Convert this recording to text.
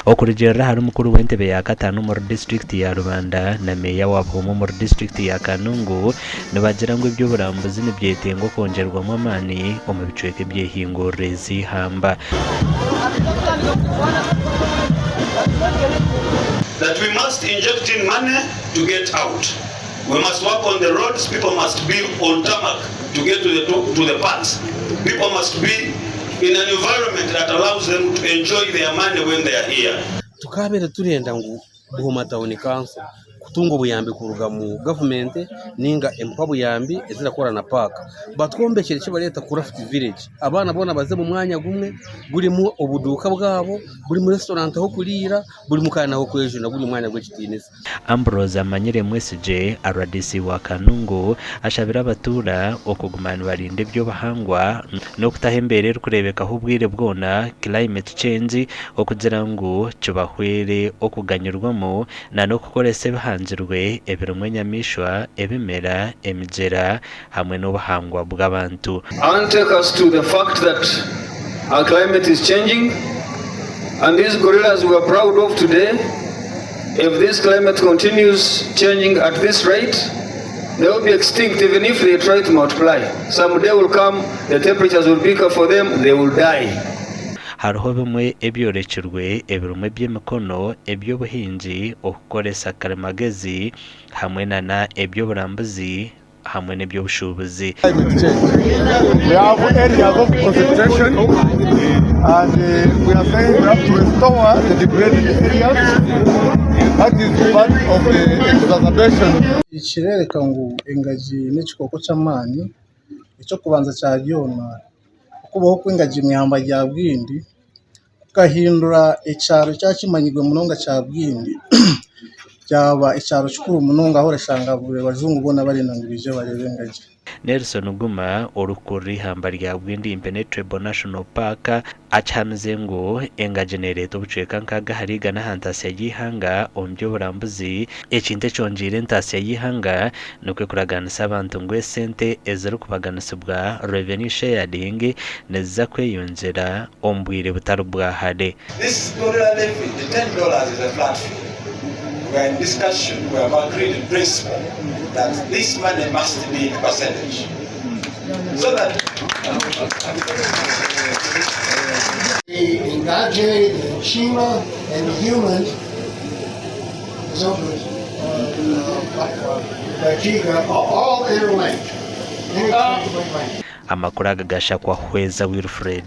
Okurugiirira ahari mukuru w'entebe ya kataano omuri disiturikiti ya Rubanda na meeya wa Buhoma omuri disiturikiti ya Kanungu nibagira ngu eby'oburambuzi nibyetengwa okwongyerwamu amaani omu bicweka ebyehinguririize eihamba. That we must inject in money to get out. We must work on the roads, people must be on tarmac to get to the, to the parks. People must be in an environment that allows them to enjoy their money when they are here. Tukabaire turenda ngu Buhoma Town Council kutunga obuyambi kuruga mu gavumenti ninga empabuyambi ezirakora na paaka batwombekyere ekibareeta craft village abaana boona baze omu mwanya gumwe gurimu obuduuka bwabo burimu restaurant ah'okuriira burimu kandi n'ah'okwejuna guri omwanya gw'ekitiinisa. Ambrose Amanyire Mwesigye, rdc wa Kanungu ashabire abatuura okuguma nibarinda eby'obuhangwa n'okutaho embeera erikureebekaho obwire bwona, climate change, okugira ngu kibahwere okuganyirwamu na n'okukoresa ebihangirwe ebirimu enyamaishwa, ebimera, emigyera hamwe n'obuhangwa bw'abantu. And take us to the fact that our climate is changing and these gorillas we are proud of today If this climate continues changing at this rate, they will be extinct even if they try to multiply. Some day will come, the temperatures will be for them, they will die. Hariho bimwe ebyorekirwe ebirimu eby'emikono, eby'obuhingi, okukoresa karimagezi hamwe nana eby'oburambuzi hamwe n'eby'obushuubuzi. We have areas of concentration and we are saying we have to restore the degraded areas. That is part of the exacerbation. Nikireebeka ngu engagi n'ekikooko ky'amaani, eky'okubanza kya byona okubaho kw'engagi omu ihamba rya Bwindi kukahindura ekyaro ekyaba kimanyirwe munonga kya Bwindi kyaba ekyaro kikuru munonga ahu orashanga buri bajungu boona barenda ngu baije bareebe engagi. Nelson Guma, orikukurira eihamba rya Bwindi Impenetrable National Park akihamize ngu engagi nereeta obucweka nkaaga ahari igana aha ntaasya y'eihanga omu by'oburambuzi. Ekintu ekyongyeire entaasya y'eihanga nikwo kuragaanisa abantu ngu esente ezirikubaganisibwa, revenue sharing, niziza kweyongyera omu bwire butari bwa hare. This gorilla levy, the $10 is a flat fee. We are in discussion, we have agreed in principle that this money must be a percentage so that The Ngagye, the Chima, and the humans, Zobras, Bakiga, are all interlinked, inextricably linked. Amakuru aga gashakwa Hweza Wilfred.